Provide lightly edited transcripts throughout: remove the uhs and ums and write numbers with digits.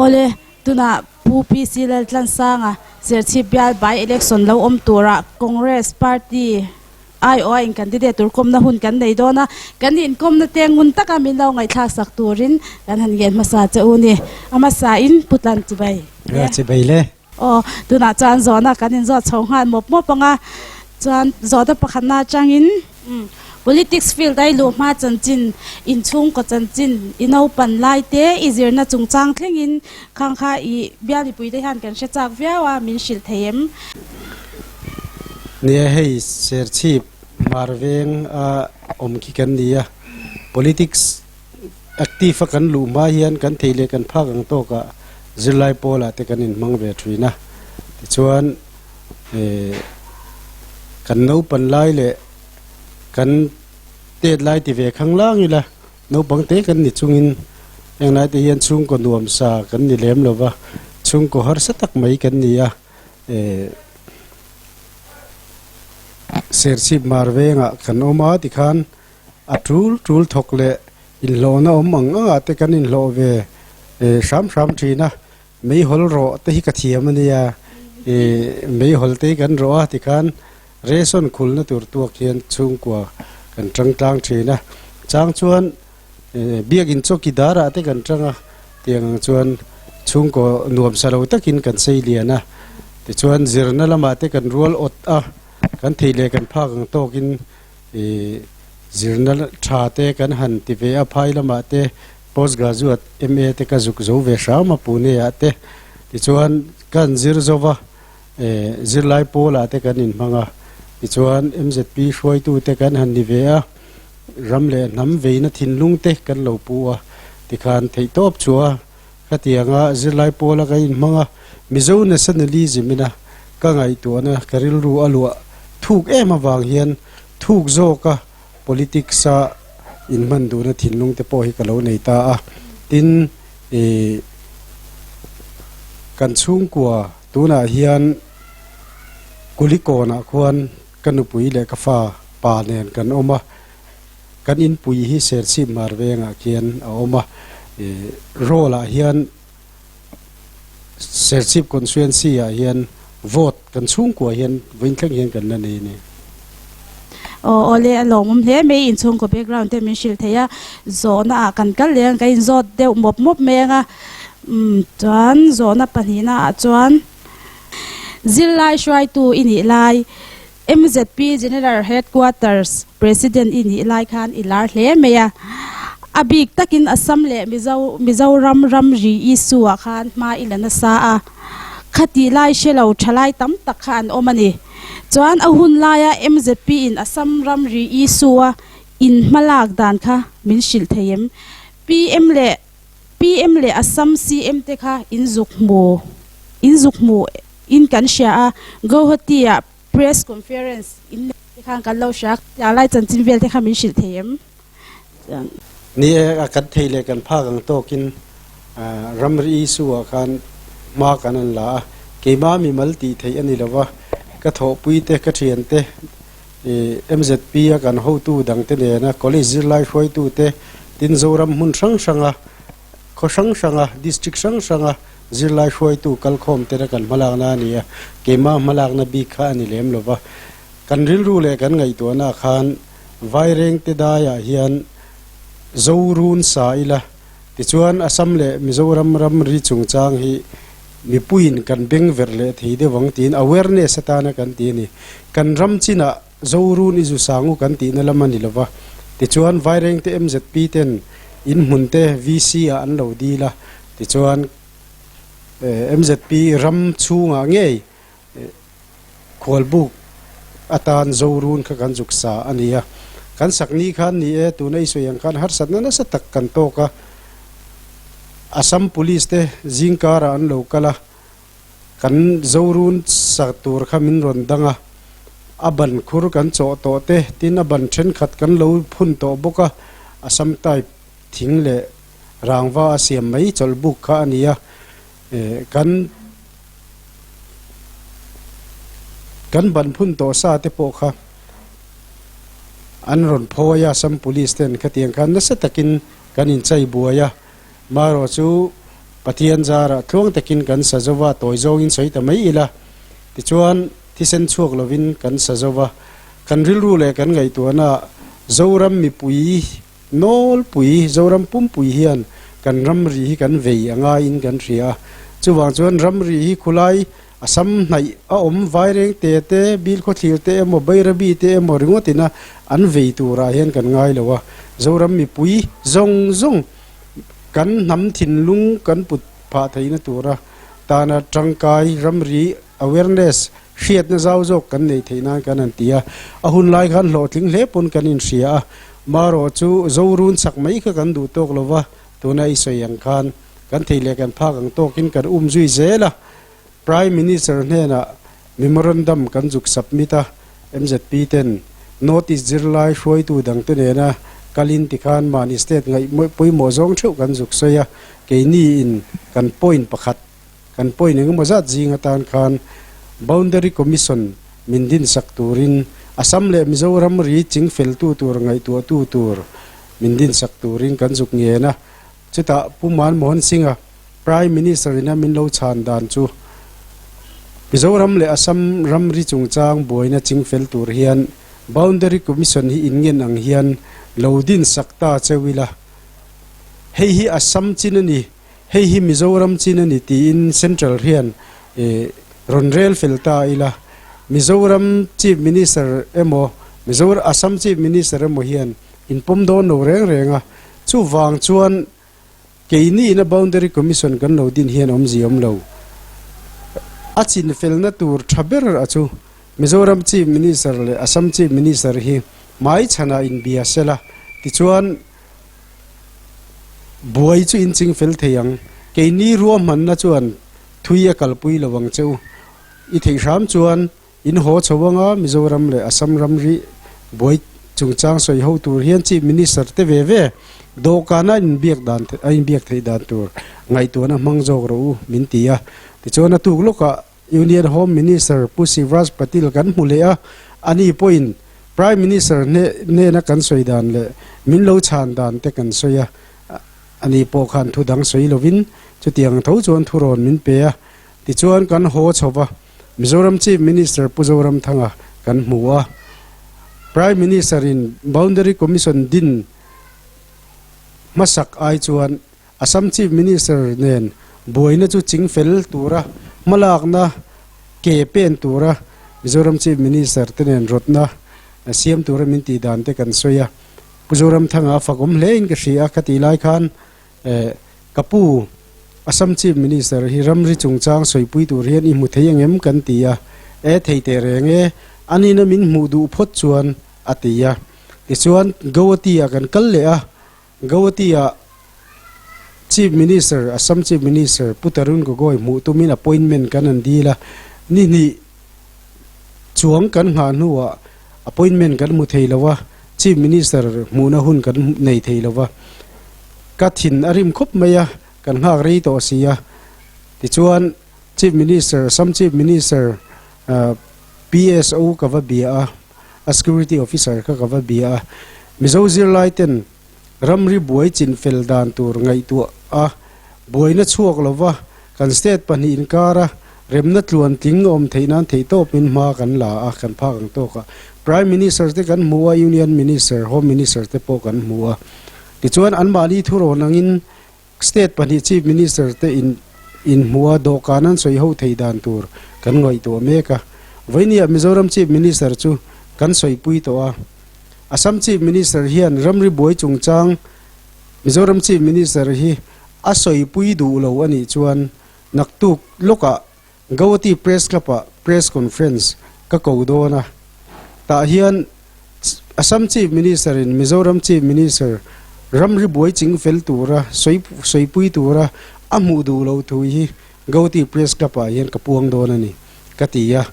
Awle, tunah Pu PC Laltlansanga Serchhip bial by election lo awm turah Congress party aiawha in candidate tur kawmna hun kan nei dawn a, kan inkawmna te ngun taka min lo ngaihthlak sak turin kan han ngen hmasa che u ni. A hmasa in Pu Tlan Chibai le. Chibai le. Aw, tunah chuan zawhna kan inzawt chho nghal mawp mawp ang a, chuan zawhna pakhatna atangin Politics field a i luh hma chanchin, inchhungkaw chanchin, i naupan lai te, i zirna chungchang thlengin khang kha i bial mipuite hian kan hre chak viau a, min hrilh thei em? Nia hei Serchhip Hmarveng a awm khi kan ni a, politics active a kan luh hma hian kan thei leh kan phak ang tawkah zirlai pawlah te kan inhmang ve thin a, tichuan Kan naupan lai leh kan tet lai ti ve khang lang ila naupang te kan ni chungin heng lai te hian chhungkaw nuam sa kan ni lem lo va, chhungkaw harsa tak mai kan ni a, Serchhip Mar vengah kan awm a tikhan a tul tul thawk leh inhlawhna awm ang angah te kan inhlawh ve hram hram thin a. Meihawl rawh te hi ka thiam a nia, ih meihawl te hi kan rawh a tikhan ration khulna tur tuak hian chhungkua kan tang tlang thin a, chang chuan biakin chawkidar ah te kan tang a, tiang ang chuan chhungkaw nuam sa lo takin kan sei lian a, tichuan zirna lamah te kan rual awt a, kan thei leh kan phak ang tawkin ih zirna tha te kan han ti ve a phai lamah te. Post graduate MA te ka zuk zo ve hram a Pune ah te tichuan ka han zir zo va zirlai pawl ah te kan inhmang a tichuan MZP hruaitu te kan han ni ve a ram leh hnam veina thinlung te kan lo pu a tikhan theihtawp chu a khatianga zirlai pawl a kan inhmang a Mizo nationalism ina ka ngaihtuahna ka rilru a luah thuk em avang hian thuk zawk a Politics a inhman duhna thinlung te pawh hi ka lo nei ta a, tin ih kan chhungkua tunah hian Kulikawnah khuan ka nupui leh ka fa pa nen kan awm a, kan inpui hi Serchhip Hmar vengah khian a awm a, ih roll ah hian Serchhip Constituency ah hian vote kan chhungkua hian vawiin thleng hian kan la nei a ni. Aw awle a lawmawm hle mai inchhungkaw background te min hrilh thei a, zawhna ah kan kal leh ang ka inzawt deuh mawp mawp mai ang a, umm chuan zawhna pahnihna ah chuan zirlai hruaitu i nih lai MZP General Headquarters President i nih lai khan i lar hle mai a. A bik takin Assam leh Mizo Mizoram ramri issue ah khan hma i la nasa a. Khatih lai hre lo thalai tam tak kha an awm a ni. Chuan a hun laia MZP in Assam ramri issue a in hmalak dan kha min hrilh thei em? PM leh PM leh Assam CM te kha in zuk hmu in zuk hmu in kan hria a, Guwahati ah press conference in neih te khan kan lo hria a, lai chanchin vel te kha min hrilh thei em? Ni e, a kan thei leh kan phak ang tawkin ramri issue ah khan hma kan an la a, keimah mimal tih theih a ni lova, ka thawhpui te, ka thian te, MZP a kan hotu dang te nena college zirlai hruaitu te, tin Zoram hmun hrang hranga khaw hrang hranga district hrang hranga zirlai hruaitu kalkhawm tena kan hmalakna a ni a, keimah hmalakna bik kha a ni lem lova. Kan rilru leh kan ngaihtuahna khan Vairengte daiah hian Zorun sa ila, tichuan Assam leh Mizoram ramri chungchang hi mipuiin kan beng verh leh thei deuh ang tiin awareness atana kan ti a ni. Kan ram chinah Zorun i zu sangu kan tihna lam a ni lova, tichuan Vairengte MZP ten inhmun te VC ah an lo dil a, tichuan MZP ram chhungah ngei khualbuk atan Zorun kha kan zuk sa a ni a. Kan sak ni khan ni e, tuna i sawi ang khan harsatna nasa tak kan tawk a, Assam Police te zingkarah an lo kal a, kan Zorun sa tur kha min rawn dang a, a ban khur kan chawh tawh te, tin a ban thenkhat kan lo phun tawh bawk a, Assam type thing leh rangva a siam mai chawlhbuk kha a ni a, kan kan ban phun tawh sa te pawh kha an rawn phawi a, Assam Police ten khatiang khan nasa takin kan inchei buai a, marawh chu. Pathian zarah tluang takin kan sa zo va, tawi zawngin sawi ta mai ila. Tichuan, thisen chhuak lovin kan sa zo va. Kan rilru leh kan ngaihtuahna Zoram mipui nawlpui, Zoram pumpui hian kan ramri hi kan vei a ngaiin kan hria a. Chuvang chuan ramri hi khulai a sam hnaih a awm vaireng te te, bil khawthlir te emaw, bairabi te emaw ringawtina an vei turah hian kan ngai lo a. Zoram mipui zawng zawng kan hnam thinlung kan put phah theihna tura tana tangkai ramri awareness hriatna zau zawk kan neih theih nan kan han ti a. A hun lai khan hlawhtling hle pawn kan inhria a, marawh chu Zorun chak mai kha kan duh tawk lo va, tuna i sawi ang khan kan thei leh kan phak ang tawkin kan um zui zel a. Prime Minister hnenah memorandum kan zuk submit a, MZP ten North East zirlai hruaitu dangte nena kalin tikhan mahni state ngaih pawimawh zawng theuh kan zuk sawi a, keini in kan point pakhat kan point engemaw zat zing atan khan Boundary Commission min dinsak turin Assam leh Mizoram ri chingfeltu tur ngaihtuahtu tur min dinsak turin kan zuk ngen a, chutah Pu Manmohan Singh-a Prime Minister ina min lo chhan dan chu Mizoram leh Assam ramri chungchang buaina chingfel tur hian Boundary Commission hi inngen ang hian lo dinsak ta cheu ila. Hei hi Assam chin a ni, hei hi Mizoram chin a ni tiin Central hian rawn rel fel ta ila. Mizoram Chief Minister emaw, Mizoram Assam Chief Minister emaw hian inpawm dawn lo reng reng a. Chuvang chuan Keini ina Boundary Commission kan lo din hian awmzia awm lo. A chinfelna tur tha ber a chu Mizoram Chief Minister leh Assam Chief Minister hi hmai chhanah inbia sela, tichuan buai chu in chingfel thei ang. Keini ruahmanna chuan thui a kalpui lo ang che u. I theih hram chuan In haw chho anga Mizoram leh Assam ramri buai chungchang sawi ho tur hian Chief Minister te ve ve dawhkana inbiak dan a inbiak theih dan tur ngaihtuahna hmang zawk rawh u min ti a. Tichuan a tuk lawkah Union Home Minister Pu Shivraj Patil kan hmu leh a, ani pawhin Prime Minister hnena kan sawi dan leh min lo chhan dan te kan sawi a, ani pawh khan thu dang sawi lovin chutiang tho chuan thurawn min pe a. Tichuan kan haw chho va. Mizoram Chief Minister Pu Zoramthanga kan hmu a, Prime Minister in Boundary Commission din hmasak ai chuan Assam Chief Minister nen buaina chu chingfel tura hmalakna ke pen tura Mizoram Chief Minister te nen rawtna siam tura min tih dan te kan sawi a. Pu Zoramthanga a fakawm hle in ka hria a, khatih lai khan Ka pu, Assam Chief Minister hi ramri chungchang sawipui tur hian i hmu thei angem kan ti a, e thei teh reng e, anina min hmuh duh phawt chuan a ti a. Tichuan Guwahati ah kan kal leh a, Guwahati ah Chief Minister, Assam Chief Minister Pu Tarun Gogoi hmuh tumin appointment kan han dil a, ni hnih chuang kan nghah hnuah appointment kan hmu thei lo a, Chief Minister hmuhna hun kan nei thei lo va, ka thin a rim khawp mai a, kan nghak rei tawh si a. Tichuan Chief Minister, Assam Chief Minister PSO ka va bia a, a Security Officer kha ka va bia a, Mizo zirlai ten ramri buai chinfel dan tur ngaihtuah a buaina chhuak lo va, kan state pahnih inkara remna tluan tling awm theih nan theih tawpin hma kan la a, kan phak ang tawk a. Prime Minister te kan hmu a, Union Minister, Home Minister te pawh kan hmu a. Tichuan anmahni thurawn angin state pahnih Chief Minister te in inhmu a, dawhkan an sawi ho thei dan tur kan ngaihtuah mek a. Vawinia Mizoram Chief Minister chu kan sawipui tawh a. Assam Chief Minister hian ramri buai chungchang Mizoram Chief Minister hi a sawipui duh lo a nih chuan naktuk lawkah Guwahati Press Club-ah Press Conference ka ko dawn a. Tah hian Assam Chief Minister-in Mizoram Chief Minister ramri buai chingfel tura sawipui tura a hmuh duh loh thu hi Guwahati Press Club-ah hian ka puang dawn a ni, ka ti a.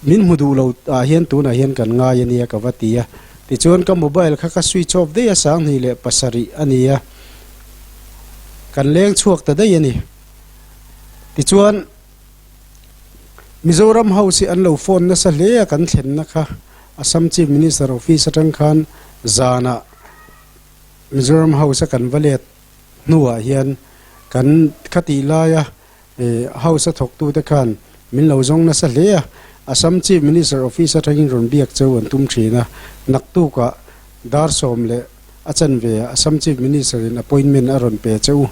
Min hmu duh lo ah hian tunah hian kan ngai a nia ka va ti a. Tichuan ka mobile kha ka switch off daih a, 27 a ni a, kan leng chhuak ta daih a ni. Tichuan Mizoram House hi an lo phone nasa hle a kan thlenna kha Assam Chief Minister Office atang khan zanah Mizoram House a kan va let hnuah hian. Kan khatih laia House a thawktute khan min lo zawng nasa hle a, Assam Chief Minister Office atangin rawn biak cheu an tum thin a, naktukah dar 10 leh a chanve ah Assam Chief Minister in appointment a rawn pe che u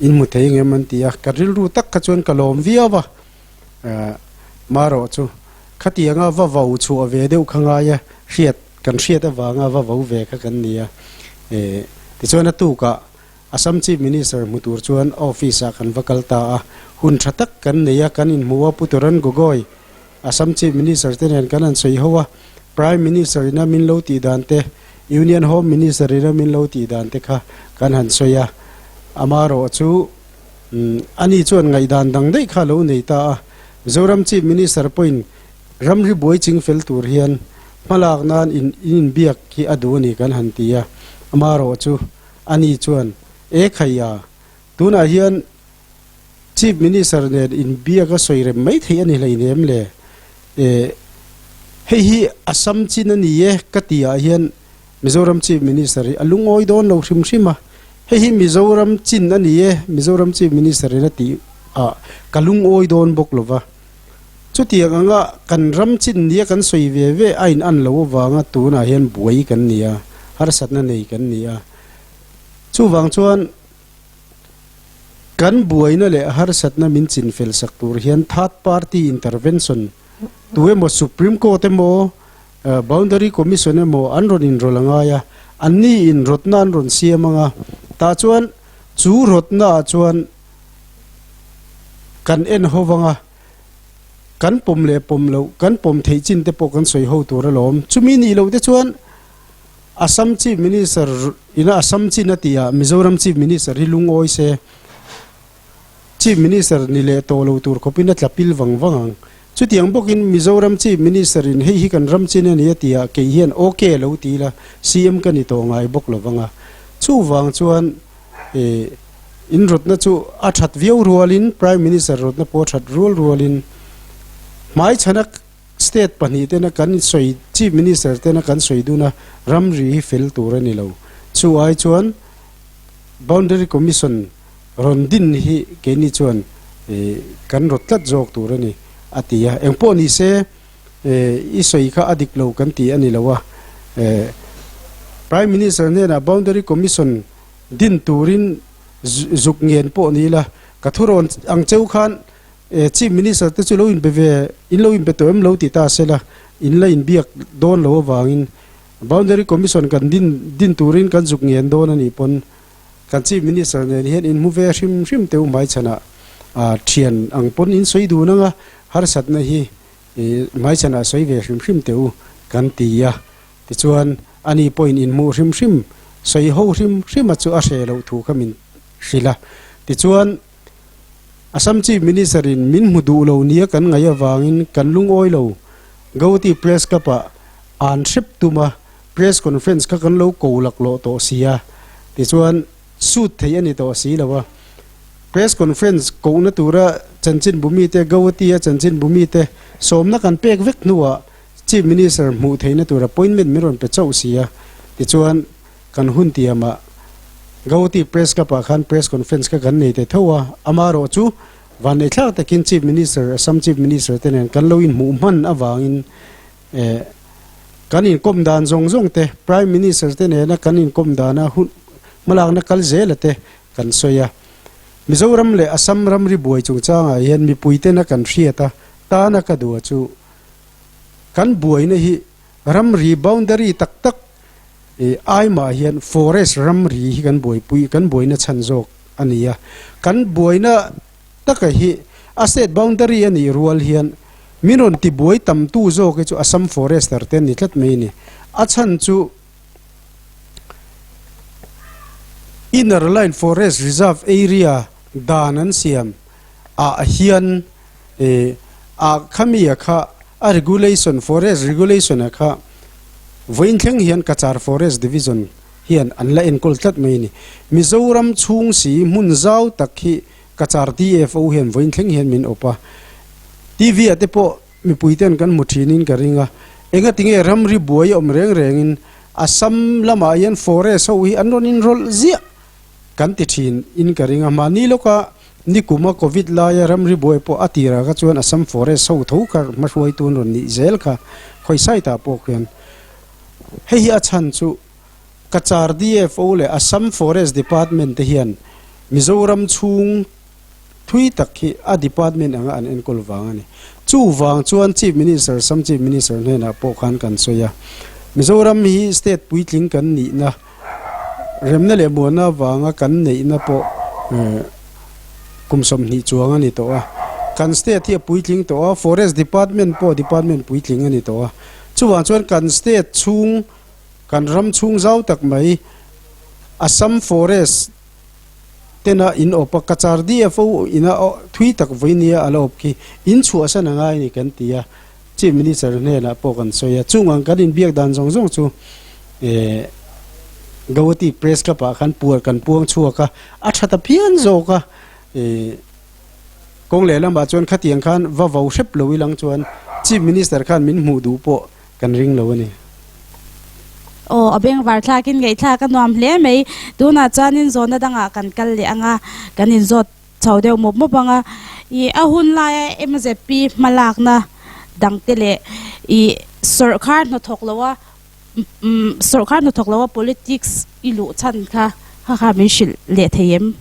in hmu thei ngem an ti a, ka rilru tak kha chuan ka lawm viau a, marawh chu khatianga va vo chhuah ve deuh kha ngai a, hriat kan hriat avanga va vo ve kha kan ni a, tichuan a tukah Assam Chief Minister hmu tur chuan office ah kan va kal ta a, hun tha tak kan nei a, kan inhmu a, Pu Turan Gogoi, Assam Chief Minister te nen kan han sawi ho a, Prime Minister ina min lo tih dan te, Union Home Minister ina min lo tih dan te kha kan han sawi a, amarawh chu ani chuan ngaihdan dang daih kha a lo nei ta a, Mizoram Chief Minister pawhin ramri buai ching fel tur hian hmalak nan in inbiak hi a duh a ni kan han ti a, amarawh chu. Ani chuan, E Khaia, tunah hian Chief Minister nen inbiak a sawi rem mai theih a ni hleinem le. E, hei hi Assam chin a ni e ka ti ah hian Mizoram Chief Minister hi a lungawi dawn lo hrim hrim a. Hei hi Mizoram chin a ni e, Mizoram Chief Minister in a tih ah ka lungawi dawn bawk lo va. Chutiang anga kan ram chin nia kan sawi ve ve a in an lo avanga tunah hian buai kan ni a, harsatna nei kan ni a. Chuvang chuan kan buaina leh harsatna min chin fel sak tur hian third party intervention tu emaw Supreme Court emaw Boundary Commission emaw an rawn inrawlh a ngai a, anni in rawtna an rawn siam anga tah chuan chu rawtna ah chuan Kan en ho vang a, kan pawm leh pawm loh, kan pawm theih chin te pawh kan sawi ho tur alawm. Chumi nih loh te chuan Assam Chief Minister ina Assam chin a tih ah Mizoram Chief Minister hi lungawi se, Chief Minister ni leh tawh lo tur khawpin a tla pil vang vang ang. Chutiang bawkin Mizoram Chief Minister in hei hi kan ram chin a ni a tih ah kei hian ok lo ti ila CM ka ni tawh ngai bawk lo vang a. Chuvang chuan E in rawtna chu a that viau rualin Prime Minister rawtna pawh a that rual rualin hmaichhana state pahnihte kan sawi Chief Minister tena kan sawi dun a ramri hi fel tur a ni lo. Chu ai chuan Boundary Commission rawn din hi keini chuan kan rawt tlat zawk tur a ni a ti a. Engpawh ni se i sawi kha a dik lo kan ti a ni lo a. Prime Minister hnenah Boundary Commission din turin zuk ngen pawh ni ila, ka thurawn ang cheu khan Chief Minister te chu lo inbe ve, in lo inbe tawh em lo ti ta sela, in la inbiak dawn lo avangin Boundary Commission kan din din turin kan zuk ngen dawn a nih pawn kan Chief Minister nen hian inhmu ve hrim hrim teu hmaichhanah thian ang pawn in sawi dun anga harsatna hi hmaichhanah sawi ve hrim hrim teu kan ti a. Tichuan, ani pawhin inhmuh hrim hrim, sawi ho hrim hrima chu a hre loh thu kha min hrilh a. Tichuan, Assam Chief Minister-in min hmu duh lo nia kan ngaih avangin kan lungawi lo. Gauhati Press Club-ah an hrep tum a, press conference kha kan lo ko laklawh tawh si a. Tichuan, suit theih a ni tawh si lo a. Press conference kohna tura chanchinbu mite, Gauhati-a chanchinbu mite sawmna kan pek vek hnuah Chief Minister hmuh theihna tur appointment min rawn pe chauh si a, tichuan kan hun tiamah Gauhati Press Club ah khan press conference kha kan nei ta tho a, amaherawh chu vanneihthlak takin Chief Minister, Assam Chief Minister te nen kan lo inhmuh hman avangin eh kan inkawm dan zawng zawng te, Prime Minister te nena kan inkawm dana hun hmalakna kal zela te kan sawi a. Mizoram leh Assam ramri buai chungchangah hian mipui tena kan hriat a, tana ka duh a chu Kan buaina hi ramri boundary tak tak ai mah hian forest ramri hi kan buaipui kan buaina chhan zawk a ni a. Kan buaina taka hi a state boundary a nih rual hian min rawn ti buai tamtu zawk hi chu Assam forester te an ni tlat mai a ni. A chhan chu Inner Line Forest Reserve Area dan an siam ah hian E a khami a kha a regulation forest regulation a kha vawiin thleng hian Cachar forest division hian an la enkawl tlat mai a ni. Mizoram chhung si hmun zau tak hi Cachar DFO hian vawiin thleng hian min awp a. TV ah te pawh mipui ten kan hmu thinin ka ring a. Engatinge ramri buai awm reng rengin Assam lamah hian forest ho hi an rawn inrawlh ziah. kan ti thin in ka ring a. Mahni lawka nikuma Covid laia ramri buai pawh a tirah kha chuan Assam Forest ho tho kha hmahruaitu an rawn nih zel kha khawi side ah pawh khian hei hi a chhan chu Cachar DFO leh Assam Forest Department te hian Mizoram chhung thui tak hi a department anga an enkawl vang a ni. Chuvang chuan Chief Minister, Assam Chief Minister hnenah pawh khan kan sawi a, Mizoram hi state puitling kan nihna, remna leh muanna avanga kan neihna pawh kum 20 chuang a ni tawh a. Kan state hi a puitling tawh a, Forest Department pawh department puitling a ni tawh a. Chuvang chuan kan state chhung, kan ram chhung zau tak mai Assam Forest tena in awp a, Cachar DFO ina thui tak vawi nia a la awp khi in chhuahsan a ngai a ni kan ti a, Chief Minister hnenah pawh kan sawi a, chung ang kan inbiak dan zawng zawng chu Guwahati Press Club ah khan puar kan puang chhuak a, a tha ta phian zawk a, kawng lehlamah chuan khatiang khan va vo hrep lo ilang chuan Chief Minister khan min hmuh duh pawh kan ring lo a ni. Aw, a bengvar thlakin ngaihthlak a nuam hle mai. Tunah chuanin zawhna dangah kan kal leh ang a, kan inzawt chho deuh mawp mawp ang a. Ih, a hun laia MZP hmalakna dangte leh ih sawrhkhar hnathawk loa sawrhkhar hnathawk loa politics i luh chhan kha kha kha min hrilh leh thei em?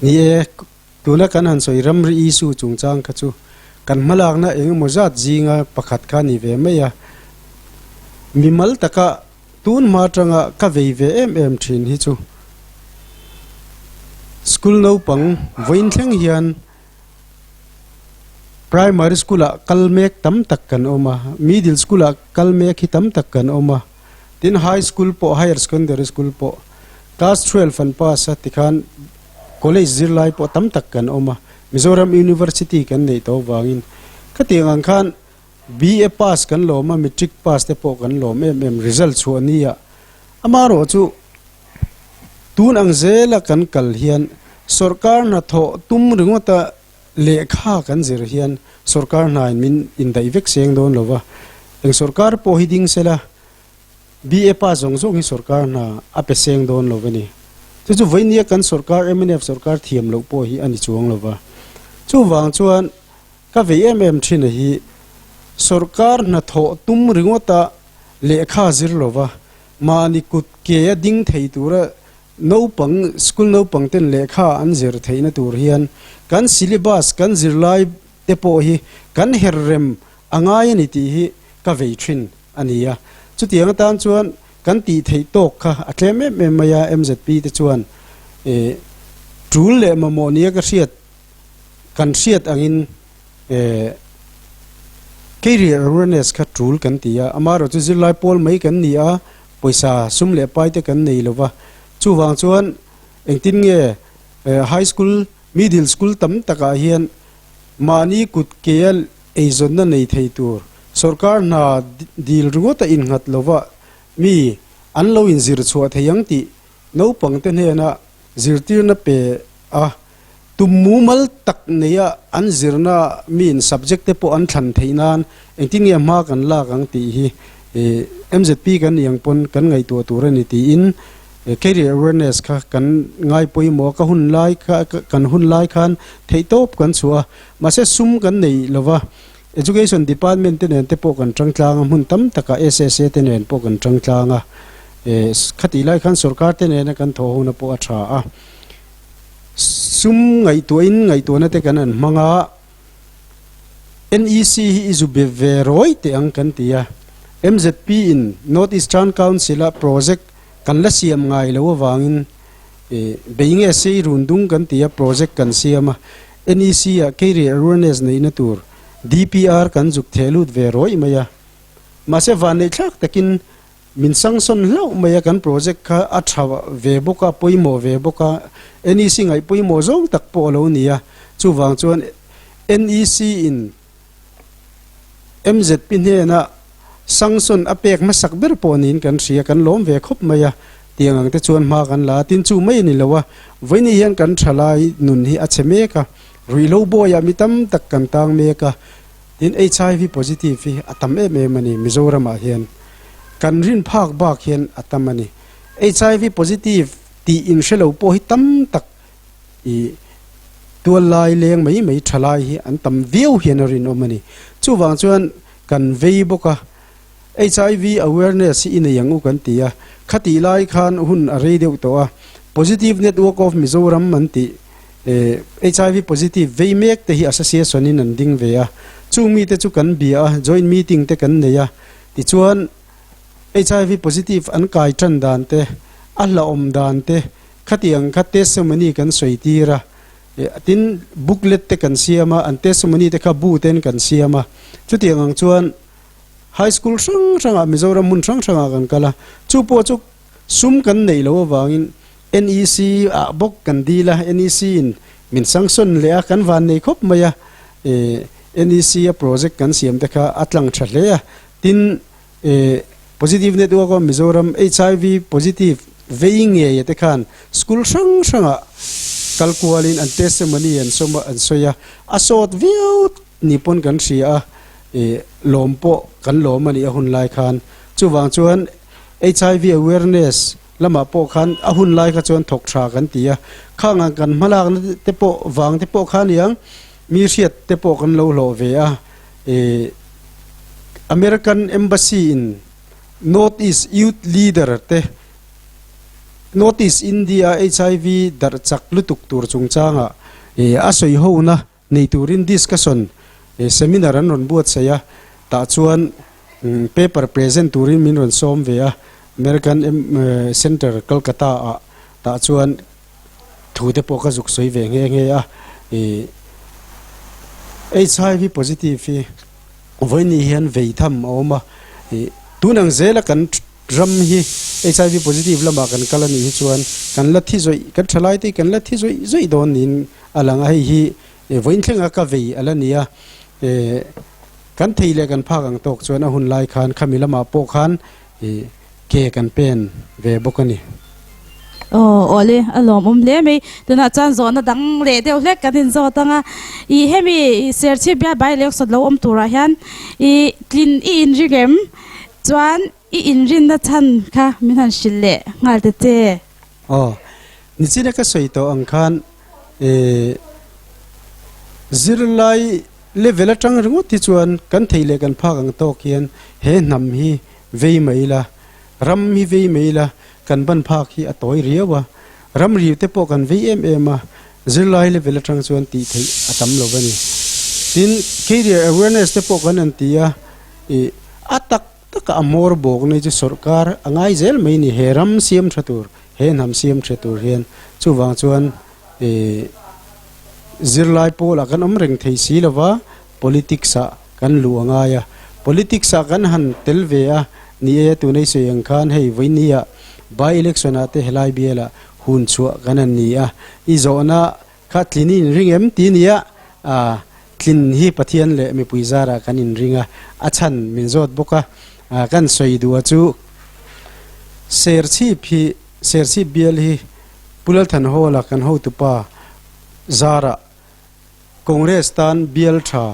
Ni e, Tuna kan han sawi ramri issue chungchang kha chu kan hmalakna eng emaw zat zinga pakhat kha a ni ve mai a. Mimal taka tun hma atanga ka vei ve em em thin hi chu school naupang vawiin thleng hian primary school ah kal mek tam tak kan awm a, middle school ah kal mek hi tam tak kan awm a, tin high school pawh higher secondary school pawh class 12 an pass a tikhan College zirlai pawh tam tak kan awm a, Mizoram University kan neih tawh avangin khatiang ang khan BA pass kan lawm a, Matric pass te pawh kan lawm em em, result chhuah ni ah. Amaherawh chu tun ang zela kan kal hian sawrkar hnathawh tum ringawta lehkha kan zir hian sawrkar hnain min indaih vek seng dawn lo va, eng sawrkar pawh hi ding sela BA pass zawng zawng hi sawrkar hna a pe seng dawn lo a ni. Chu chu vawinia kan sawrkar mnf sawrkar thiam loh pawh hi a ni chuang lo va. Chuvang chuan ka vei em em thin a hi sawrkar hna thawh tum ringawta lehkha zir lo va, mahni kut ke a ding thei tura naupang school naupang ten lehkha an zir theihna tur hian kan syllabus kan zirlai te pawh hi kan her rem a ngai a ni tih hi ka vei thin a ni a. Chutiang atan chuan kan tih theih tawk kha a tlem em em mai a, MZP te chuan eh tul leh mamawh nia ka hriat kan hriat angin eh Career Awareness kha tul kan ti a, amaherawh chu zirlai pawl mai kan ni a, pawisa sum leh pai te kan nei lo va, chuvang chuan engtin nge eh high school, middle school tam takah hian mahni kut ke a eizawnna nei thei tur sawrkar hna dil ringawt a innghat lova mi an lo inzir chhuah thei ang tih naupangte hnena zirtirna pe a, tum mumal tak neia an zirna miin subject te pawh an thlan theih nan engtin nge hma kan lak ang tih hi MZP kan nih ang pawn kan ngaihtuah tur a ni tiin Career awareness kha kan ngai pawimawh a, ka hun lai kha kan hun lai khan theihtawp kan chhuah a, mahse sum kan nei lo va, Education Department te nen te pawh kan tang tlang a, hmun tam takah SSA te nen pawh kan tang tlang a, khatih lai khan sorkar te nena kan thawh hona pawh a tha a, sum ngaihtuahin ngaihtuahna te kan han hmang a, NEC hi i zu be ve rawi teh ang kan ti a, MZP in North Eastern Council a project Kan la siam ngai lo avangin bei nge sei run dung kan ti a, project kan siam a, NEC ah career awareness neihna tur DPR kan zuk theh lut ve rawih mai a. Mahse vanneih thlak takin min sanction hlauh mai a, kan project kha a tha ve bawk a, pawimawh ve bawk a, NEC ngaih pawimawh zawng tak pawh a lo ni a, chuvang chuan NEC in MZP hnena sanction a pek hmasak ber pawh niin kan hria, kan lawm ve khawp mai a, tiang ang te chuan hma kan la a, tin chu mai a ni lo a, vawiin hian kan thalai nun hi a chhe mek a, ruihhlo bawiah mi tam tak kan tang mek a, tin HIV positive hi a tam em em a ni Mizoramah hian, kan rin phak bak hian a tam a ni, HIV positive. tih inhre lo pawh hi tam tak i tual lai leng mai mai tha lai hi an tam viau hian a rinawm a ni. Chuvang chuan kan vei bawk a, HIV awareness hi i nei ang u kan ti a, khatih lai khan hun a rei deuh tawh a, Positive Network of Mizoram an tih HIV positive vei mek te hi association in an ding ve a, chung mite chu kan bia a, joint meeting te kan nei a, tichuan HIV positive an kai tan dan te, a hlauhawm dan te, Khatiang kha testimony kan sawi tir a, tin booklet te kan siam a, an testimony te kha bu ten kan siam a, chutiang ang chuan high school hrang hrangah Mizoram hmun hrang hrangah kan kal a, chu pawh chu sum kan neih loh avangin NEC ah bawk kan dil a, NEC in min sanction leh a, kan van nei khawp mai a, NEC a project kan siam te kha a tlang tha hle a, tin Positive Network of Mizoram HIV positive vei ngei te khan school hrang hrangah kal kualin an testimony an sawm a, an sawi a, a sawt viau ni pawn kan hria a, lawm pawh kan lawm a nih a hun lai khan. Chuvang chuan HIV awareness lamah pawh khan a hun lai kha chuan thawk tha kan ti a, khang ang kan hmalakna te pawh vang te pawh kha aniang mi hriat te pawh kan lo hlawh ve a. American Embassy in North East Youth Leader te North East India HIV darh chak lutuk tur chungchanga a sawi hona nei turin discussion seminar an rawn buatsaih a, tah chuan paper present turin min rawn sawm ve a, American Center Kolkata ah tah chuan Thu te pawh ka zuk sawi ve nghe nghe a, ih HIV positive hi vawiin hian vei tham a awm a, ih tun ang zela kan ram hi HIV positive lamah kan kal a nih hi chuan kan la thi zawih kan thalai te hi kan la thi zawih zawih dawn niin a lang a, hei hi vawiin thlenga ka vei a la ni a, ih kan thei leh kan phak ang tawk chuan a hun lai khan khami lamah pawh khan ih Ke kan pen ve bawk a ni. Aw awle a lawmawm hle mai. Tunah chuan zawhna dang leh deuh hlek kan inzawt ang a. I hemi Serchhip bial bai leh sawt lo awm turah hian i tlin i inring em? Chuan i inrinna chhan kha min han hrilh leh nghal ta che. Aw, nichina ka sawi tawh ang khan i zirlai level atang ringawt hi chuan kan thei leh kan phak ang tawk hian he hnam hi Vei mai ila, ram hi vei mai ila, kan ban phak hi a tawi riau a, ram riu te pawh kan vei em em a, zirlai level atang chuan tih theih a tam lo a ni. Tin, career awareness te pawh kan han ti a, ih a tak taka a hmawr bawk nei chu sawrkar a ngai zel mai ni, he ram siam tha tur, he hnam siam tha tur hian chuvang chuan ih zirlai pawlah kan awm reng thei si lova, politics ah kan luh a ngai a, politics ah kan han tel ve a, ni e tunei sawi ang khan hei vawinia by election ah te helai bialah hun chhuah kan han ni a, i zawhna kha tlin i inring em ti nia, ah tlin hi Pathian leh mipui zarah kan inring a, a chhan min zawt bawk a, ah kan sawi duh a chu Serchhip hi Serchhip bial hi Pu Lalthanhawla kan hotupa zarah Congress tan bial tha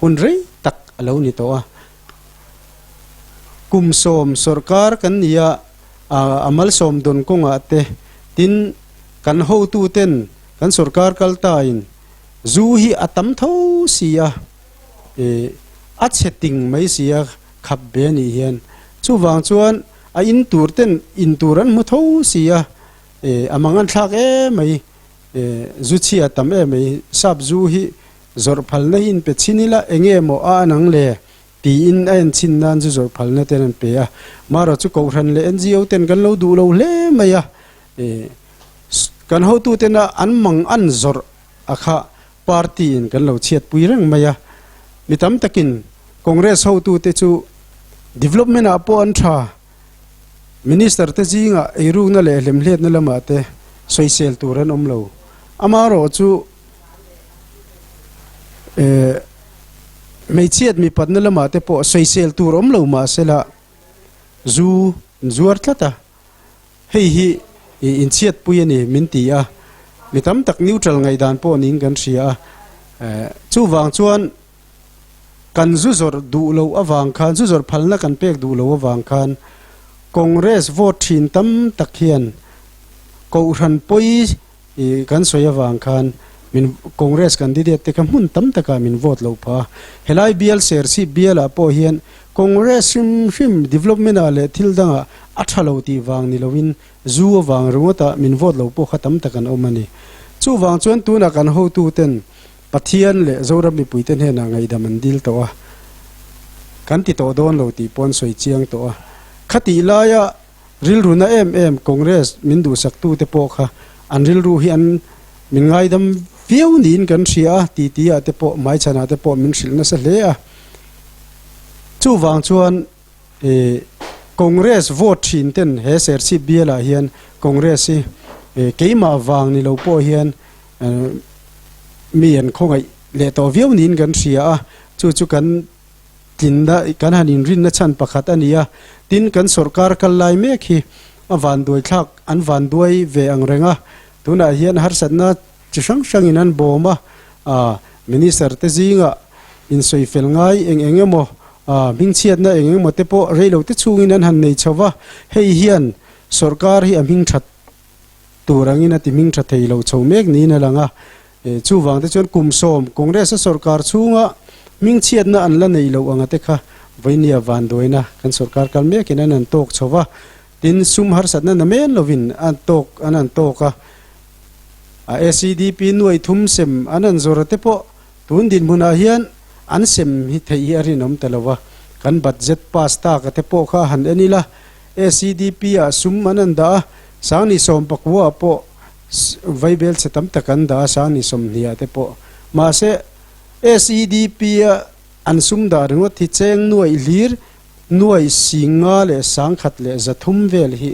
hun rei tak a lo ni tawh a. Kum sawm sawrkar kan ni a, a malsawm dawn kawngah te tin kan hotuten kan sawrkar kal tain zu hi a tam tho si a, a chhe ting mai si a khap ve a nih hian. Chuvang chuan a in tur ten in tur an hmu tho si a, a mangan thlak em mai. Zu chhia tam em mai, sap zu hi zawrh phalna hi in pe chhin ila enge maw a an ang le tiin a en chhin nan zu zawrh phalna ten an pe a, marawh chu Kohhran leh NGO ten kan lo duh lo hle mai a, kan hotu tena an mang an zawrh a kha party in kan lo chhiat pui reng mai a, mi tam takin Congress hotu te chu development ah pawh an tha. Minister te zingah eirukna leh hlemhletna lamah te sawisel tur an awm lo. Amaherawh chu eh hmeichhiat mipatna lamah te pawh sawisel tur awm lo mahsela zu an zuar tlat a, hei hi inchhiatpui a ni min ti a, mi tam tak neutral ngaihdan pawh niin kan hria a, eh chuvang chuan Kan zu zawrh duh loh avang khan, zu zawrh phalna kan pek duh loh avang khan Congress vote thin tam tak hian Kohhran pawi kan sawi avang khan min Congress candidate te kha hmun tam takah min vote loh phah a. Helai bial Serchhip bialah pawh hian Congress hrim hrim development ah leh thil dangah a tha lo tih vang ni loin zu avang ringawtah min vote lo pawh kha tam tak an awm a ni. Chuvang chuan tunah kan hotu ten Pathian leh Zoram mipuite hnenah ngaihdam an dil tawh a, kan ti tawh dawn lo tih pawh an sawi chiang tawh a. Khatih laia rilru na em em Congress min duhsaktute pawh kha an rilru hi an min ngaidam viau niin kan hria a, titi ah te pawh hmaichhanah te pawh min hrilh nasa hle a. Chuvang chuan Congress vote thin ten he Serchhip bialah hian Congress hi keimah vang ni lo pawh hian mi an khawngaih leh tawh viau niin kan hria a, chu chu kan tlinna kan han inrinna chhan pakhat a ni a. Tin, kan sorkar kal lai mek hi a vanduai thlak an vanduai ve ang reng a, tunah hian harsatna chi hrang hrangin an bawm a, minister te zingah insawi fel ngai eng eng emaw hmingchhiatna eng eng emaw te pawh reilo te chhungin an han nei chho va, hei hian sorkar hi a hming that tur angin a ti hming tha thei lo chho mek niin a lang a. Chuvang te chuan kum sawm Congress a sorkar chhunga hmingchhiatna an la nei loh anga te kha vawinia vanduaina kan sorkar kal mekin an han tawk chho va. Tin, sum harsatna na men lovin an tawk an han tawk a. A SEDP nuai thum sem an han zawr a te pawh tun dinhmunah hian an sem hi theih hi a rinawm ta lo va. Kan budget pass tak a te pawh kha han en ila. SEDP ah sum an an dah a, Sangni sawmpakua ah pawh vaibel chhe tam tak an dah a, Sangni sawmhnih ah te pawh. Mahse, SEDP a an sum dah ringawt hi cheng nuaih hlir, nuaih singa leh sangkhat leh zathum vel hi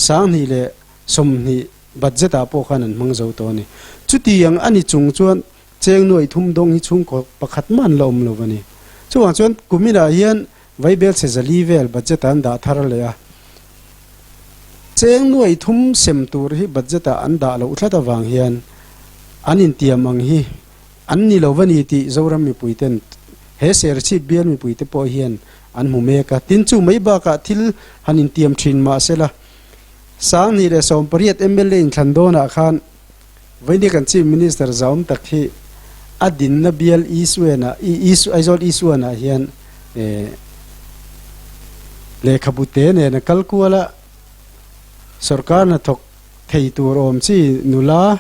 Sanghnih leh 20 budget ah pawh khan an hmang zo tawh a ni. Chutiang a ni chung chuan cheng nuaih thum dawng hi chhungkaw pakhat mah an la awm lo a ni. Chuvang chuan kuminah hian Vaibel chhe zali vel budget ah an dah thar leh a, cheng nuai thum sem tur hi budget ah an dah loh tlat avang hian an intiam ang hi an ni lo va ni tih Zoram mipui ten he Serchhip bial mipui te pawh hian an hmu mek a. Tin chu mai bakah thil han intiam thin mah sela 2018 mla inthlan dawnah khan Vawinia kan Chief Minister zauam tak hi a dinna bial Eastwan-ah, Aizawl Eastwan-ah hian lehkhabu te nen a kal kual a, sorkar hnathawk thei tur awm chi nula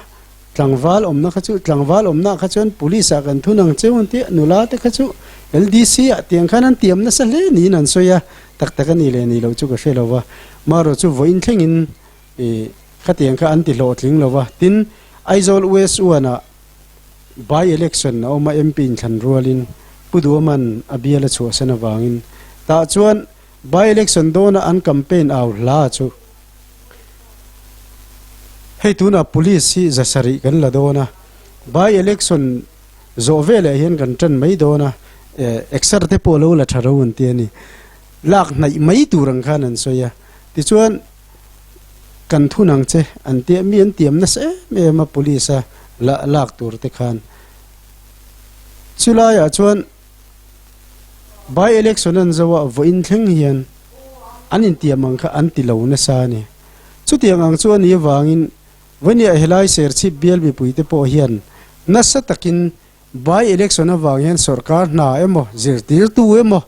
tlangval awmna kha chu tlangval awmna kha chuan police ah kan thun ang cheu an ti a, nula te kha chu LDC ah tiang khan an tiam nasa hle niin an sawi a, tak tak a nih leh nih loh chu ka hre lo va, marawh chu vawiin thlengin I khatiang kha an ti hlawhtling lo va, tin Aizawl West One-ah by election a awm a, MP inthlan rualin Pu Duaman a bial a chhuahsan avangin tah chuan by election dawna an campaign au hla chu hei tunah police hi zasarih kan la dawn a, by election zawh veleh hian kan tan mai dawn a, exer te pawh lo la tha ro an ti a ni, lak hnaih mai tur ang khan an sawi a, tichuan. Kan thun ang che an tia mi an tiam nasa em em a police a la lak tur te khan chulai ah chuan by election an zo a vawiin thleng hian an intiam ang kha an ti lo nasa a ni chutiang ang chu a nih avangin vawinia helai serchhip bial mipui te pawh hian nasa takin by election avang hian sorkar hna emaw zirtirtu emaw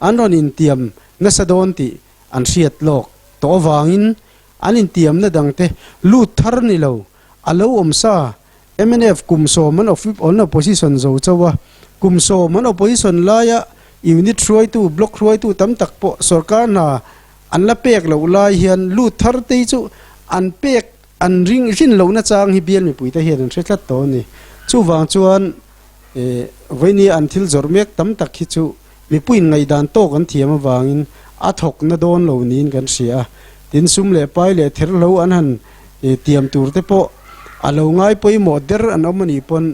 an rawn intiam nasa dawn tih An hriat lawk tawh avangin an intiamna dangte lut thar ni lo, a lo awm sa. Mnf kum sawm an an opposition zo chauh a, kum sawm an opposition laia unit hruaitu, block hruaitu tam tak pawh sorkar hna an la pek loh lai hian lut thar te hi chu an pek an ring rin lohna chang hi bial mipuite hian an hre tlat tawh a ni. Chuvang chuan vawinia an thil zawrh mek tam tak hi chu Mipuiin ngaihdan tawk an thiam avangin a thawk na dawn lo niin kan hria a, tin sum leh pai leh therhlo an han tiam tur te pawh a lo ngai pawimawh der an awm anih pawn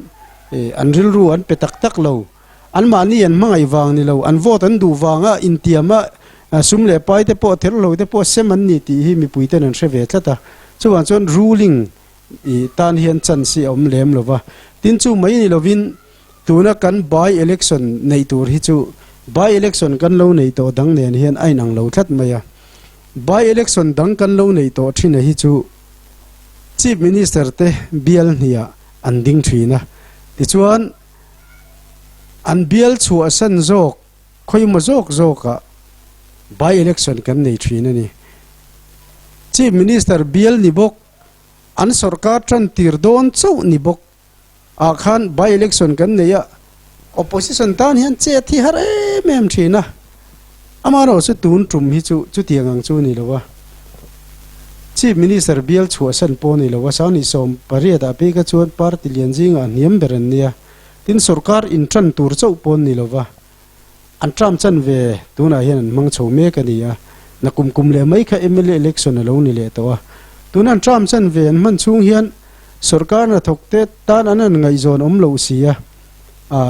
an rilru an pe tak tak lo. Anmahni an hmangaih vang ni lo, an vote an duh vanga intiam a sum leh pai te pawh therhlo te pawh sem an ni tih hi mipui ten an hre ve tlat a. Chuvang chuan ruling tan hian chance hi a awm lem lo va, tin chu mai ni lovin Tuna kan by election neih tur hi chu by election kan lo neih tawh dang nen hian a inang lo tlat mai a. By election dang kan lo neih tawh thin a hi chu Chief Minister te bial hniah an ding thin a, tichuan an bial chhuahsan zawk khawimaw zawk zawkah by election kan nei thin a ni. Chief Minister bial ni bawk, an sorkar tan tir dawn chauh ni bawk ah khan by election kan nei a, opposition tan hian chet hi har em em thin a, amaherawh chu tun tum hi chu chutiang ang chu a ni lo a, Chief Minister bial chhuahsan pawh a ni lo a, 28 ah phei kha chuan party lian zingah hniam ber an nia, tin sorkar intan tur chauh pawh an ni lo va. An term chan ve tunah hian an hmang chho mek a ni a, na kum kum leh mai kha mla election a lo ni leh tawh a. Tuna an term chan ve an hman chhung hian sorkar hnathawk te tan an han ngaihzawn awm loh si a,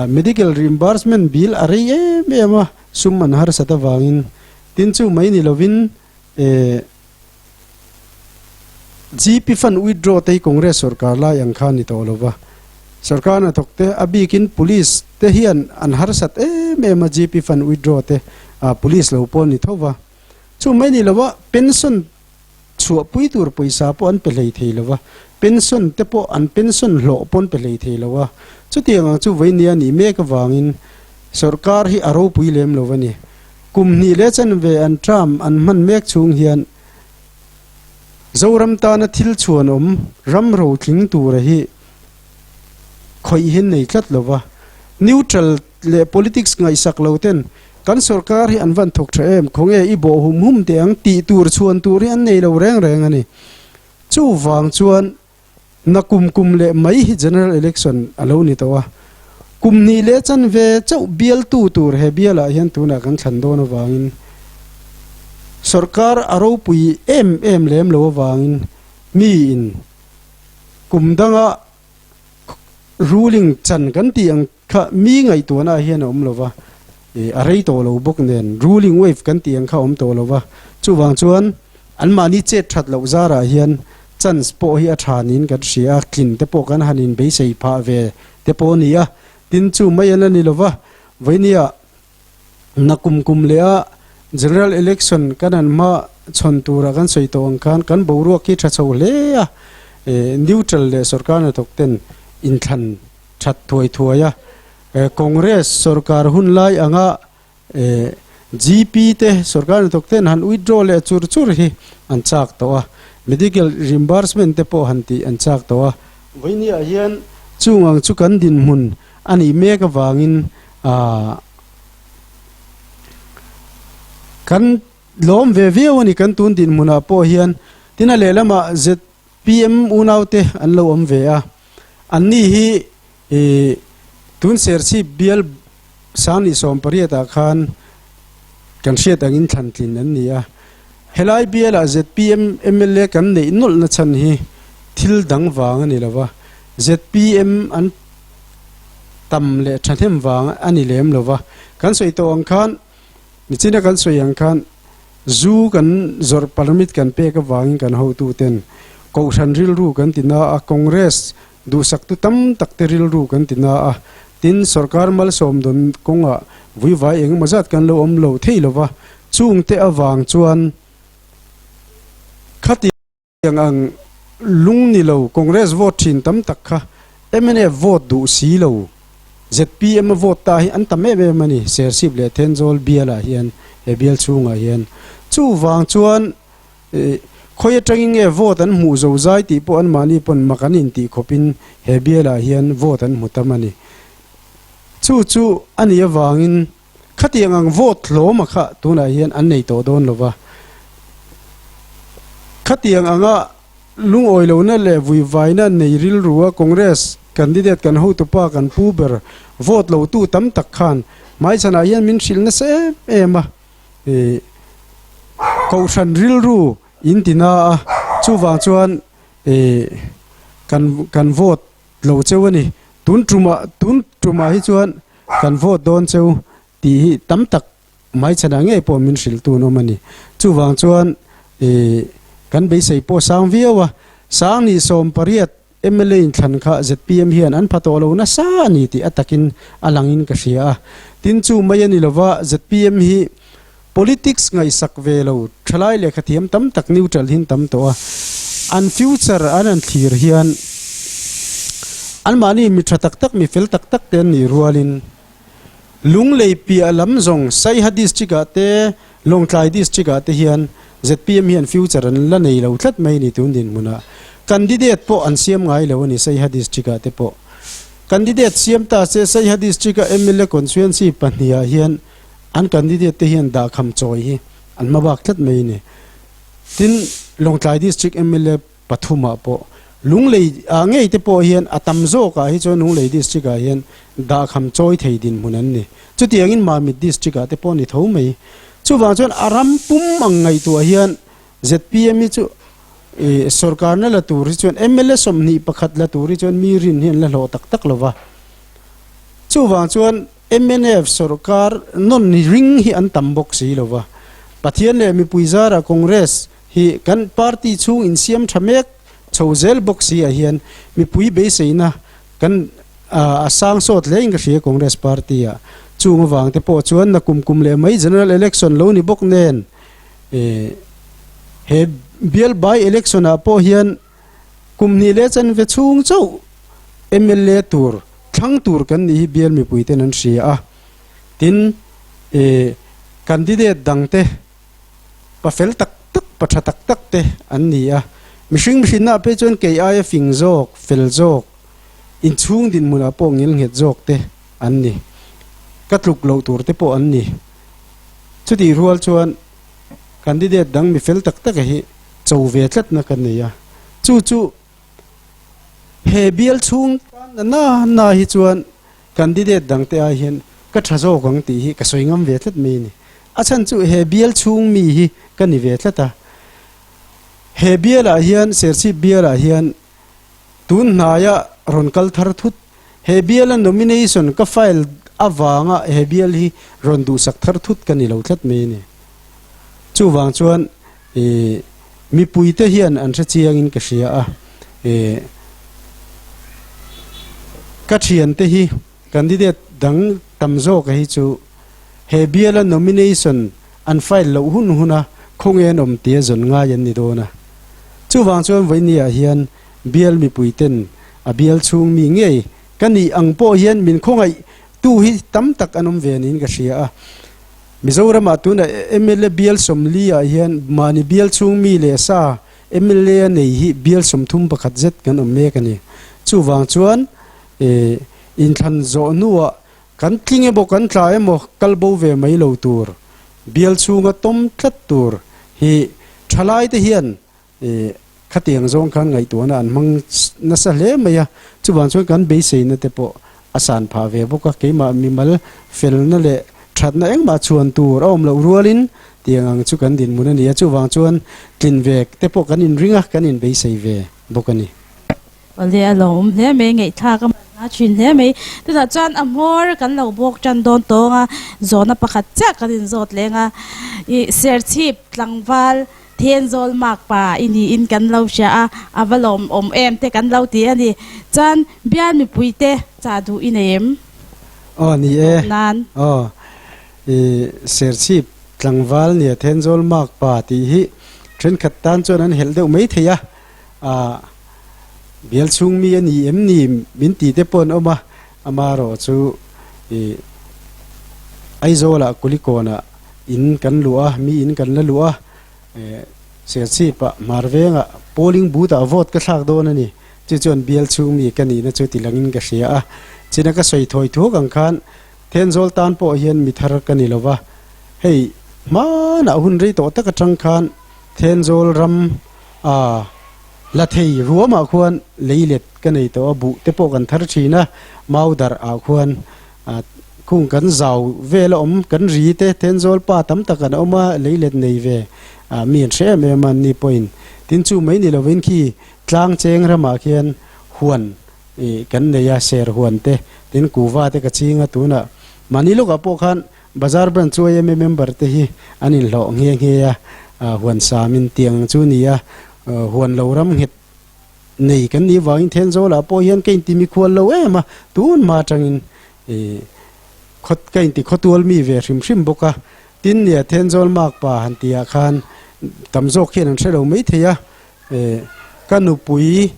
medical reimbursement bill a rei em em a, sum an harsat avangin tin chu mai ni lovin GP fund withdraw te hi Congress sorkar lai ang kha a ni tawh lo va, sorkar hnathawk te a bikin police te hian an harsat em em a GP fund withdraw te police lo pawh a ni tho va, chu mai ni lova pension chhuahpui tur pawisa pawh an pe hlei thei lo va, pension te pawh an pension hlawh pawh an pe hlei thei lo a, chutiang ang chu vawinia nih mek avangin sorkar hi a ropui lem lo a ni. Kum hnih leh chanve an term an hman mek chhung hian Zoram tana thil chhuanawm ram rotling tura hi khawih hin nei tlat lo va. Neutral leh politics ngaihsak lo ten kan sorkar hi an van thawk tha em, khawnge i bawh hum hum teh ang tih tur chhuan tur hi an nei lo reng reng a ni. Chuvang chuan Na kum kum leh mai hi General Election a lo ni tawh a, kum hnih leh chanve chauh bialtu tur he bialah hian tunah kan thlan dawn avangin sorkar a ropui em em lem lo avangin miin kum danga ruling chan kan tih ang kha mi ngaihtuahna ah hian a awm lo va, a rei tawh lo bawk nen ruling wave kan tih ang kha a awm tawh lo va, chuvang chuan anmahni chet that loh zarah hian chance pawh hi a tha niin kan hria a, tlin te pawh kan han inbeisei phah ve te pawh a ni a, tin chu mai an la ni lo va, vawinia na kum kum leh a general election kan han hma chhawn tura kan sawi tawh ang khan kan boruak hi tha chho hle a, neutral leh sorkar hnathawk ten inthlan that thuai thuai a, Congress sorkar hun lai anga GP te sorkar hnathawk ten han withdraw leh chur chur hi an chak tawh a, medical reimbursement te pawh han tih an chak tawh a. Vawinia hian chung ang chu kan dinhmun a nih mek avangin kan lawm ve viau a ni kan tun dinhmunah pawh hian. Tin a lehlamah ZPM unaute an lo awm ve a. Anni hi i tun Serchhip bial 28 ah khan kan hriat angin thlan tlin an ni a. Helai bialah zpm mla kan neih nawlhna chhan hi thil dang vang a ni lo va, zpm an tam leh thahnem vang a ni lem lo va. Kan sawi tawh ang khan, nichina kan sawi ang khan zu kan zawrh permit kan pek avangin kan hotuten Kohhran rilru kan ti na a, Congress duhsaktu tam tak te rilru kan ti na a, tin sorkar malsawm dawn kawngah vuivai engemaw zat kan lo awm lo thei lo va, chungte avang chuan khatiang ang lung ni lo Congress vote thin tam tak kha mnf vote duh si lo, zpm a vote ta hi an tam em em a ni, Serchhip leh Thenzawl bialah hian he bial chhungah hian. Chuvang chuan Khawi atangin nge vote an hmuh zo zai tih pawh anmahni pawn mak an intih khawpin he bialah hian vote an hmu tam a ni. Chu chu a nih avangin khatiang ang vote hlawma kha tunah hian an nei tawh dawn lo va. Khatiang anga lungawi lohna leh vuivaina nei rilru a Congress candidate kan hotupa kan pu ber vote lotu tam tak khan hmaichhanah hian min hrilh nasa em em a. Ih kohhran rilru in ti na a, chuvang chuan ih kan kan vote lo cheu a ni. Tun tumah tun tumah hi chuan kan vote dawn cheu tih hi tam tak hmaichhanah ngei pawh min hrilh tun awm a ni. Chuvang chuan ih kan beisei pawh sang viau a, 28 Mla in thlan kha zpm hian an pha tawh lo nasa a ni tih a takin a langin ka hria a. Tin chu mai a ni lova zpm hi politics ngaihsak ve lo thalai lehkhathiam tam tak neutral hin tam tawh a. An future an han thlir hian anmahni mi tha tak tak, mi fel tak tak te an nih rualin Lunglei piah lam zawng Saiha district ah te, Lawngtlai district ah te hian zpm hian future an la nei lo tlat mai a ni tun dinhmunah. Candidate pawh an siam ngai lo a ni Saiha district ah te pawh. Candidate siam ta se Saiha district a mla constituency pahnihah hian an candidate te hian dahkham chawi hi an hma bak tlat mai a ni. Tin, Lawngtlai district mla pathumah pawh Lunglei ah ngei te pawh hian a tam zawkah hi chuan Lunglei district ah hian dahkham chawi thei dinhmun an ni. Chutiangin Mamit district ah te pawh ni tho mai. Chuvang chuan a ram pum ang ngaihtuah hian zpm hi chu sorkarna la tur hi chuan mla 21 la tur hi chuan mi rin hi an la hlawh tak tak lo va. Chuvang chuan mnf sorkar nawn ring hi an tam bawk si lo va. Pathian leh mipui zara Congress hi kan party chhung insiam tha mek chho zel bawk si ah hian mipui beiseina kan a sang sawt hle in ka hria Congress party ah. Chung avang te pawh chuan na kum kum leh mai General Election lo ni bawk nen he bial by election ah pawh hian kum hnih leh chanve chhung chauh mla tur thlang tur kan nih hi bial mipui ten an hria a. Tin candidate dang te Pa fel tak tak, pa tha tak tak te an ni a. Mihring mihrinna ah phei chuan kei aia fing zawk, fel zawk, inchhung dinhmunah pawh ngil nghet zawk te an ni. Ka tluk loh tur te pawh an ni. Chutih rual chuan candidate dang mi fel tak taka hi cho ve tlatna ka nei a. Chu chu he bial chhung tan na na hi chuan Candidate dangte ai hian ka tha zawk ang tih hi ka sawi ngam ve tlat mai a ni. A chhan chu he bial chhung mi hi ka ni ve tlat a. He bialah hian, Serchhip bialah hian tun hnaia rawn kal thar thut, he biala nomination ka file avanga he bial hi rawn duhsak thar thut ka ni lo tlat mai a ni. Chuvang chuan mipuite hian an hre chiangin ka hria a, ka thiante hi candidate dang tam zawka hi chu he biala nomination an file loh hun huna khawnge an awm tia zawn ngai an ni dawn a. Chuvang chuan vawinia hian bial mipuiten a bial chhung mi ngei ka nih ang pawh hian min khawngaih tu hi tam tak an awm ve niin ka hria a. Mizoramah tuna mla bial 40 ah hian mahni bial chhung mi leh sa mla a nei hi bial 31 zet kan awm mek a ni. Chuvang chuan inthlan zawh hnuah kan tling emaw kan tla emaw kal bo ve mai lo tur, bial chhunga tawm tlat tur hi thalaite hian Khatiang zawng khan ngaihtuahna an hmang nasa hle mai a, chuvang chuan kan beiseina te pawh a san phah ve bawk a, keimah mimal felna leh thatna engmah chhuan tur a awm loh rualin tiang ang chu kan dinhmun a ni a, chuvang chuan tlin ve te pawh kan inring a, kan inbeisei ve bawk a ni. Awle a lawmawm hle mai, ngaihthlak a manhla thin hle mai. Tunah chuan a hmawr kan lo bawk tan dawn tawng a, zawhna pakhat chiah kan inzawt leng a, ih Serchhip tlangval Thenzawl makpa i niin kan lo hria a, a va lawmawm em te kan lo ti a ni. Chuan bial mipuite chah duh i nei em? Aw ni e. Nan. Aw i Serchhip tlangval nia Thenzawl makpa tih hi thenkhat tan chuan an helh deuh mai thei a, a bial chhung mi a ni em ni min ti te pawh an awm a, amaherawh chu ih Aizawlah Kulikawnah in kan luh a, mi in kan la luh a, eh Serchhipah Hmar vengah polling booth ah vote ka thlak dawn a ni, chu chuan bial chhung mi ka nihna chu ti langin ka hria a, china ka sawi thawi thuak ang khan Thenzawl tan pawh hian mi thar ka ni lova, hei hmanah hun rei tawh tak atang khan Thenzawl ram A la thei ruamah khuan leilet ka nei tawh a, buh te pawh kan thar thin a, mau darh ah khuan khung kan zau vel a awm, kan ri te Thenzawl pa tam tak an awm a, leilet nei ve mi an hre em em a, anni pawhin tin chu mai ni lovin khi tlang cheng ramah khian huan kan nei a, ser huan te tin kuva te ka ching a, tunah mahni lawkah pawh khan Bazar Branch chu yma member te hi an inhlawh nghe nghe a, huan samin tiang chu ni a, huan lo ram nghet nei kan nih vangin Thenzawlah pawh hian ka inti mikhual lo em a, tun hma atangin ka inti khawtual mi ve hrim hrim bawk a, tin nia Thenzawl makpa han tihah khan tam zawk hian an hre lo mai thei a. Ka nupui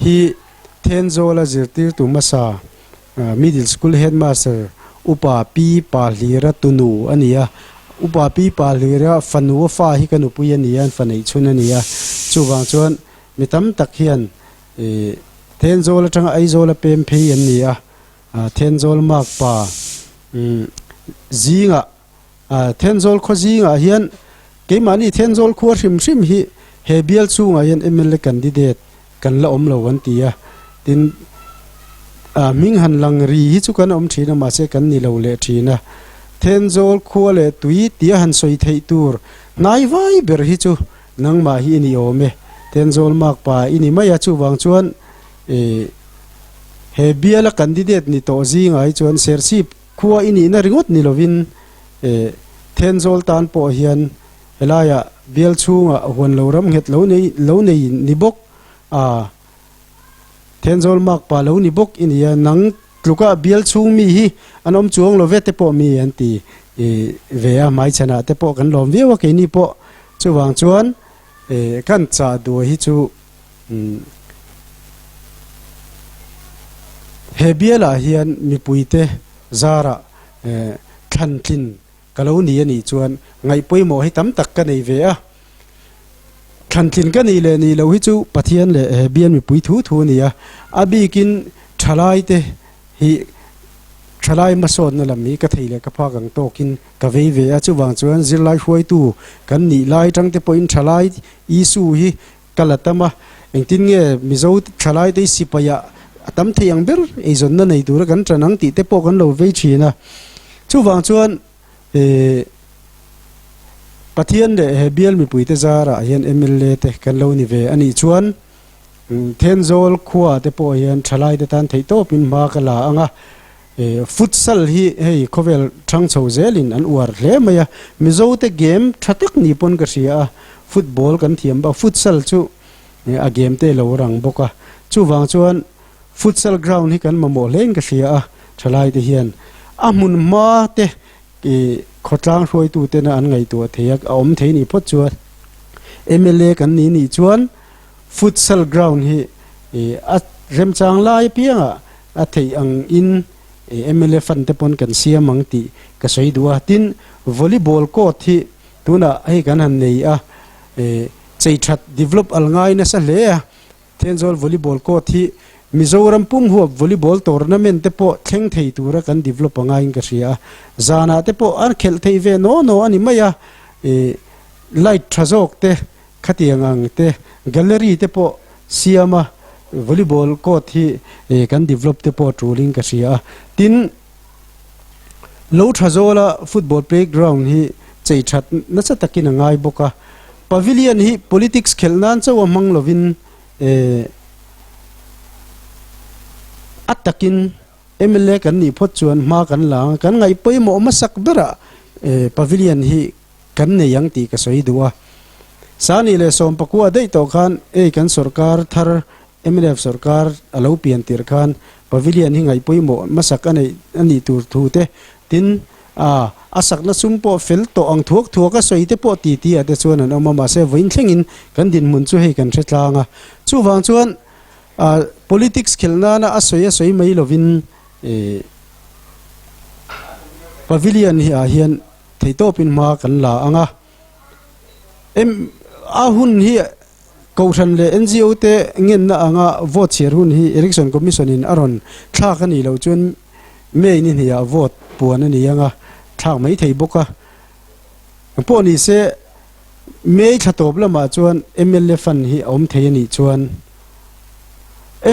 hi Thenzawla zirtirtu hmasa Middle School Headmaster Upa Pi Pahlira tunu a ni a. Upa Pi Pahlira fanu a fa hi ka nupui a ni a, an fa neih chhun a ni a. Chuvang chuan mi tam tak hian Thenzawl atanga Aizawla pem phei an ni a. Thenzawl makpa zingah Thenzawl khaw zingah hian keimahni Thenzawl khua hrim hrim hi he bial chhungah hian mla candidate kan la awm lo an ti a, tin hming han lang ri hi chu kan awm thin a mahse kan ni lo leh thin a. Thenzawl khua leh tui tia han sawi theih tur hnai vai ber hi chu nangmah hi i ni awm e, Thenzawl makpa i ni mai a chuvang chuan he biala candidate ni tawh zingah hi chuan Serchhip Khua i nihna ringawt ni lovin Thenzawl tan pawh hian helaiah bial chhungah huan lo ram nghet lo nei lo nei ni bawk a, Thenzawl makpa lo ni bawk i nia, nang tluka bial chhung mi hi an awm chuang lo ve te pawh mi an ti ve a, hmaichhanah te pawh kan lawm viau a keini pawh chuvang chuan kan chah duai hi chu He bialah hian mipuite zarah thlantlin ka lo ni a nih chuan ngaih pawimawh hi tam tak ka nei ve a. Thlantlin ka nih leh nih loh hi chu Pathian leh he bial mipui thu thu a ni a. A bikin thalaite hi thalai hmasawnna lam hi ka thei leh ka phak ang tawkin ka vei ve a. Chuvang chuan zirlai hruaitu kan nih lai tangte pawhin thalai Isu hi Ka la tam a, engtin nge Mizo thalaite hi sipai-ah a tam thei ang ber eizawnna nei tura kan ṭan ang tih te pawh kan lo vei ṭhin a. Chuvang chuan Pathian leh he bial mipuite zarah hian mla te kan lo ni ve a nih chuan Thenzawl khua te pawh hian thalaite tan theihtawpin hma ka la ang a. Futsal hi hei khawvel ṭhang chho zelin an uar hle mai a, Mizote game ṭha tak ni pawn ka hria a, football kan thiam bak, futsal chu a game te lo rang bawk a, chuvang chuan futsal ground hi kan mamawh hlein ka hria a, ṭhalaite hian a hmun hma te khawtlang hruaitutena an ngaihtuah thei a, a awm thei nih phawt chuan mla kan ni nih chuan futsal ground hi a remchang lai apiangah A theih ang in mla fund te pawn kan siam ang tih ka sawi duh a, tin volleyball court hi tunah hei kan han nei a, chei that develop al ngai nasa hle a, Thenzawl volleyball court hi Mizoram pum huap volleyball tournament te pawh thleng thei tura kan develop a ngaiin ka hria a, zanah te pawh an khelh theih ve naw naw a ni mai a, light tha zawk te Khatiang ang te gallery te pawh siam a volleyball court hi kan develop te pawh tulin ka hria a. Tin, lo tha zawla football playground hi chei that nasa takin a ngai bawk a. Pavilion hi politics khelh nan chauh a hmang lovin a takin mla kan nih phawt chuan hma kan la ang a. Kan ngaih pawimawh hmasak berah pavilion hi Kan nei ang tih ka sawi duh a. Sani leh Sawmpakua daih tawh khan ei kan sawrkar thar mnf sawrkar a lo pian tirh khan Pavilion hi ngaihpawimawh hmasak a neih a nih tur thu te tin a a sakna sum pawh fel tawh ang thuak thuak a sawi te pawh ti ti ah te chuan an awm a mahse vawiin thlengin kan dinhmun chu hei kan hre tlang a. Chuvang chuan a politics khelh nana a sawi a sawi mai lovin Pavilion hi ah hian Theihtawpin hma kan la ang a, a hun hi Kohhran leh NGO te ngenna anga vote chhiar hun hi Election Commission in a rawn thlak a nih loh chuan May ni hniah vote puan a ni ang a, thlak mai thei bawk a. Pawh ni se May thla tawp lamah chuan mla fund hi a awm thei a nih chuan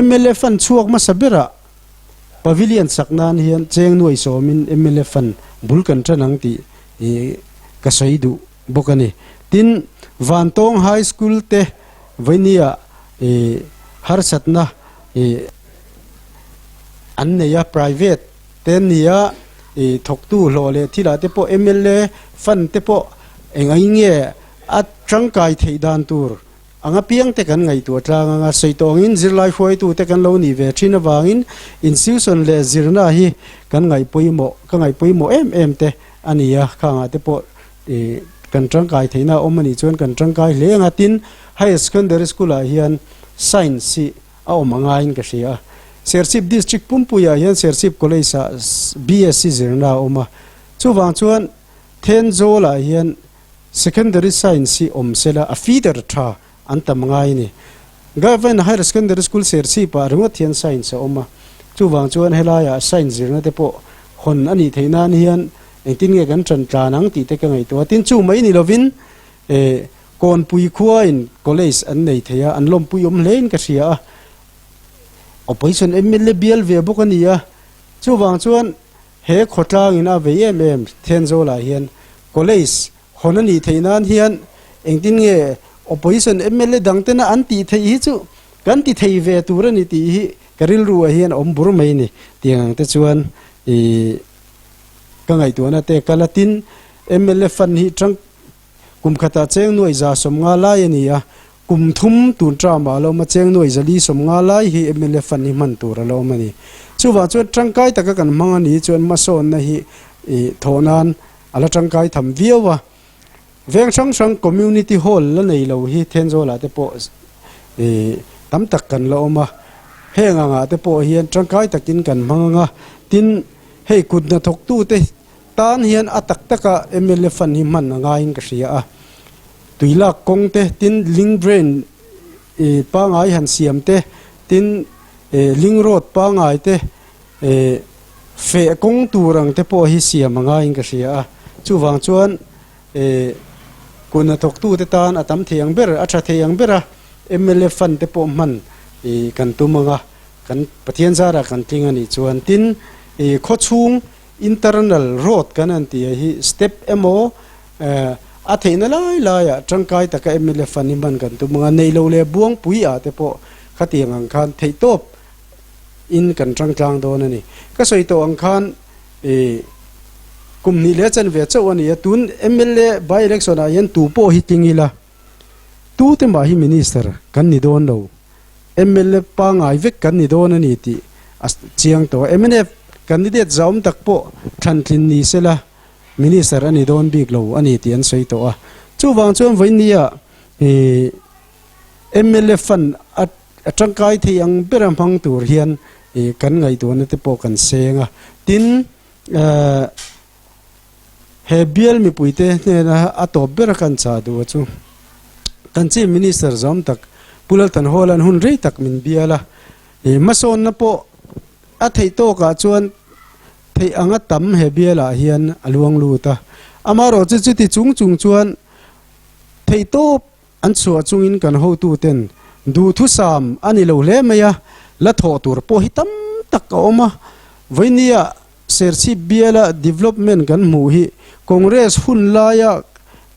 mla fund chhuak hmasa berah Pavilion sak nan hian cheng nuai sawmin mla fund bul kan tan ang tih ka sawi duh bawk a ni. Tin, Vantawng High School te vainia harsatna an nei a, private te an ni a, thawktu hlawh leh thilah te pawh mla fund te pawh eng angin nge a tangkai theih dan tur Ang apiang te kan ngaihtuah tlang anga sawi tawngin zirlai hruaitu te kan lo nih ve thin avangin institution leh zirna hi kan ngaihpawimawh ka ngaihpawimawh em em te a ni a, khangah te pawh kan tangkai theihna a awm a nih chuan kan tangkai hle ang a, tin Higher Secondary School ah hian Science hi a awm a ngaiin ka hria a. Serchhip District pumpuiah hian Serchhip College-ah BSc zirna a awm a. Chuvang chuan Thenzawl-ah hian Secondary Science hi awm sela a feeder tha an tam ngai a ni. Government Higher Secondary School Serchhip-ah ringawt hian Science a awm a. Chuvang chuan helaiah Science zirna te pawh hawn a nih theih nan hian engtin nge kan tan tlan ang tih te ka ngaihtuah a. Tin, chu mai ni lovin eh Kawnpui khuain college an nei thei a, an lawmpui awm hlein ka hria a. Opposition mla bial ve bawk a ni a. Chuvang chuan he khawtlangin a vei em em Thenzawl-ah hian college hawn a nih theih nan hian engtin nge opposition mla dang tena an tih theih hi chu kan ti thei ve tur a ni tih hi ka rilru ah hian a awm bur mai a ni. Tiang ang te chuan ih ka ngaihtuahna te ka la tin mla fund hi tang Kum khatah cheng nuaih 150 lai a ni a, kum thum tun term-ah a la awm a, cheng nuaih 450 lai hi mla fund hi hman tur a la awm a ni. Chuvang chuan tangkai taka kan hmang a ni chuan hmasawnna hi thawh nan a la tangkai tham viau a. Veng hrang hrang community hall la nei lo hi Thenzawl-ah te pawh tam tak kan la awm a, heng angah te pawh hian tangkai takin kan hmang ang a, tin hei kut hnathawktute Tan hian a tak taka mla fund hi hman a ngaiin ka hria a, tuilak kawng te, tin link drain pangai han siam te, tin link road pangai te, feh kawng tur ang te pawh hi siam a ngaiin ka hria a. Chuvang chuan kun hnathawktute tan a tam thei ang ber, a tha thei ang bera mla fund te pawh hman kan tum ang a, kan Pathian zarah kan tling a nih chuan. Tin, khawchhung Internal road kan han tih hi step emaw a theihna lai laiah tangkai taka mla fund hi hman kan tum ang a, neilo leh buangpui ah te pawh khatiang ang khan theihtawp in kan tangtlang dawn a ni. Ka sawi tawh ang khan kum hnih leh chanve chauh a ni a, tun mla by election ah hian tu pawh hi tling ila tute mah hi minister kan ni dawn lo. Mla pangai vek kan ni dawn a ni tih a chiang tawh a. Mnf candidate zahawm tak pawh thlantlin ni sela Minister a ni dawn bik lo a ni tih an sawi tawh a. Chuvang chuan vawinia ih mla fund a tangkai thei ang bera hmang tur hian ih kan ngaihtuahna te pawh kan seng a. Tin, he bial mipuite hnena a tawp bera kan chah duh a chu kan Chief Minister zawm tak Pu Lalthanhawla'n hun rei tak min bial a, ih hmasawnna pawh a theih tawkah chuan theih anga tam he bialah hian a luang lut a. Amaherawh chu chuti chung chung chuan theih tawp An chhuah chungin kan hotuten duhthusam a ni lo hle mai a, la thawh tur pawh hi tam tak a awm a. Vawinia Serchhip biala development kan hmuh hi Congress hun laia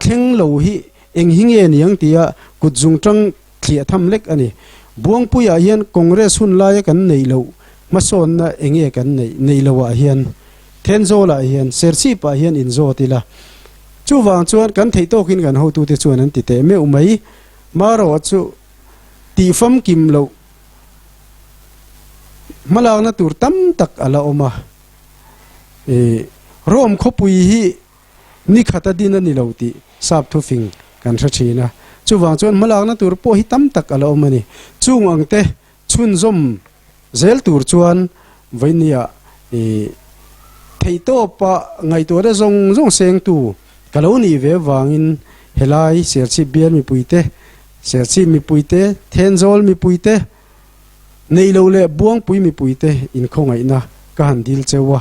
thleng lo hi eng hi nge niang tia kut zungtang thliah tham lek a ni. Buangpuiah hian Congress hun laia kan neih loh hmasawnna eng nge kan neih neih lohah hian Thenzawlah hian Serchhipah hian inzawt ila. Chuvang chuan kan theih tawkin kan hotute chuan an ti teh meuh mai. Marawh chu tih famkim loh hmalakna tur tam tak a la awm a. Ih, Rome khawpui hi ni khata din a ni lo tih sap thufing kan hre thin a. Chuvang chuan hmalakna tur pawh hi tam tak a la awm a ni. Chung angte Chhunzawm zel tur chuan vawinia i theihtawpa ngaihtuahna zawng zawng sengtu ka lo nih ve vangin helai Serchhip bial mipuite, Serchhip mipuite, Thenzawl mipuite, Neilo leh Buangpui mipuite inkhawngaihna ka han dil cheu a,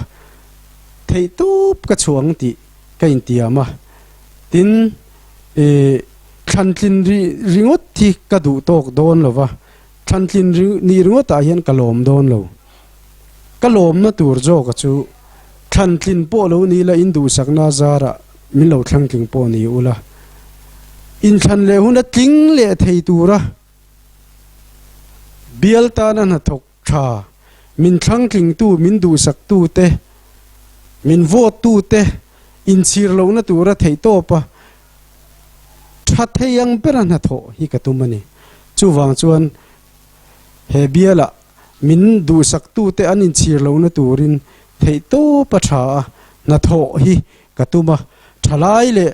theihtawp ka chhuang tih ka intiam a, tin i thlantlin ringawt hi ka duh tawk dawn lova. Thlantlin nih ringawtah hian ka lawm dawn lo. Ka lawmna tur zawka chu thlantlin pawh lo ni ila in duhsakna zarah min lo thlangtling pawh ni ula. Inthlan leh huna tling leh thei tura bial tana hnathawk tha min thlangtlingtu min duhsaktu te, min vote tu te inchhir lohna tura theihtawpa Tha thei ang bera hnathawh hi ka tum a ni. Chuvang chuan he bialah min duhsaktute an inchhir lohna turin theihtawpa tha a hnathawh hi ka tum a. Thalai leh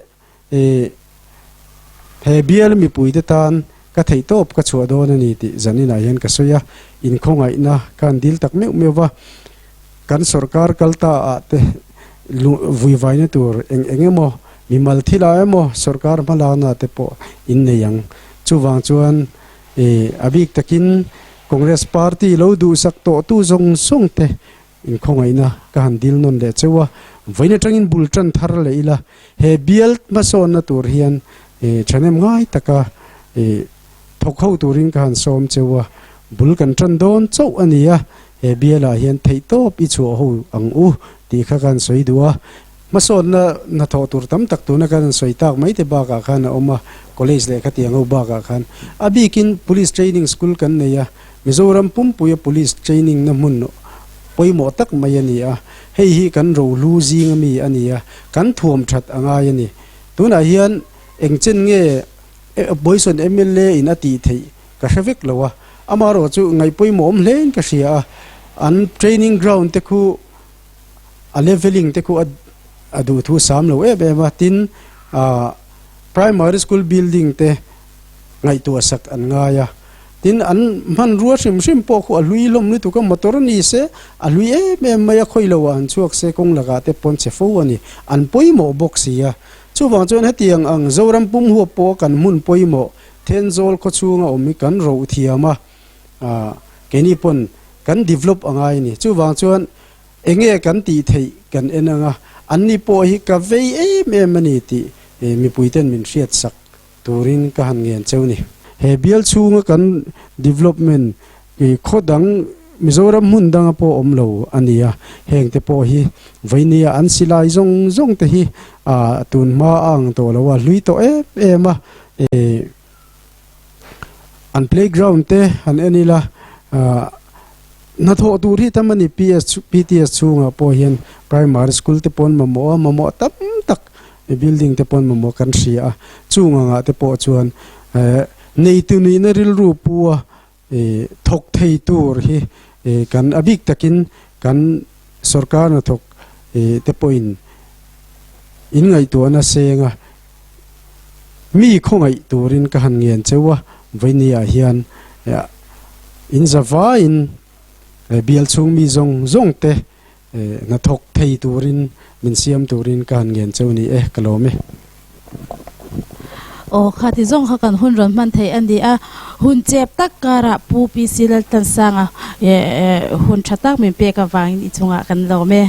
he bial mipuite tan Ka theih tawp ka chhuah dawn a ni tih zaninah hian ka sawi a, inkhawngaihna ka han dil tak meuh meuh va. Kan sorkar kal ta ah te vuivaina tur eng eng emaw, mimal thil ah emaw sorkar hmalakna te pawh in nei ang. Chuvang chuan a bik takin Congress party lo duhsak tawhtu zawng zawng te inkhawngaihna ka han dil nawn leh cheu a, vawiin atangin bul tan thar leh ila he bial hmasawnna tur hian thahnem ngai taka thawk ho turin ka han sawm cheu a, bul kan tan dawn chauh a ni a, he bialah hian theihtawp i chhuah ho ang u tih kha ka han sawi duh a. Hmasawnna hnathawh tur tam tak tuna kan han sawi tak mai te bakah khan a awm a, college leh khatiang ho bakah khan a bikin Police Training School kan nei a, Mizoram pumpuia Police Training na hmun pawimawh tak mai a ni a, hei hi kan rohlu zing ami a ni a, kan thuam that a ngai a ni. Tunah hian eng chen nge Boyson mla in a tih theih ka hre vek lo a, amaherawh chu ngaih pawimawh awm hlein ka hria a, an training ground te khu a leveling te khu a duh thu sam lo em em a, tin primary school building te ngaihtuah sak an ngai a, tin an hmanrua hrim hrim pawh khu a hlui hlawm lutuk a, motor ni se a hlui em em mai a, khawi lo ah an chhuak se kawng lakah te pawn chhe fo a ni, an pawimawh bawk si a, chuvang chuan hetiang ang Zoram pum huap pawh kan hmun pawimawh Thenzawl khawchhunga awm hi kan roh thiam a, keini pawn kan develop a ngai a ni, chuvang chuan Enge kan tih theih kan en anga, anni pawh hi ka vei em em a ni tih mipuiten min hriatsak turin ka han ngen cheu ni. He bial chhunga kan development khaw dang Mizoram hmun danga pawh awm lo a ni a, heng te pawh hi vainia an silai zawng zawng te hi tun hma a ang tawh lo a, hlui tawh em em a. An playground te han en ila hnathawh tur hi tam a ni PS PTS chhungah pawh hian primary school te pawn mamawh a mamawh tam tak building te pawn mamawh kan hria a chung angah te pawh chuan neitu nihna rilru pu a thawk thei tur hi kan a bik takin kan sorkar hnathawk te pawhin in ngaihtuahna seng a. Mi khawngaih turin ka han ngen cheu a, vawinia hian in zavaiin bial chhung mi zawng zawng te hnathawk thei turin min siam turin ka han ngen cheu ni e, ka lawm e. Aw kha ti zawng kha kan hun rawn hman theih a ni a, hun chep tak karah Pu PC Laltlansanga hun tha tak min pek avangin i chungah kan lawm e.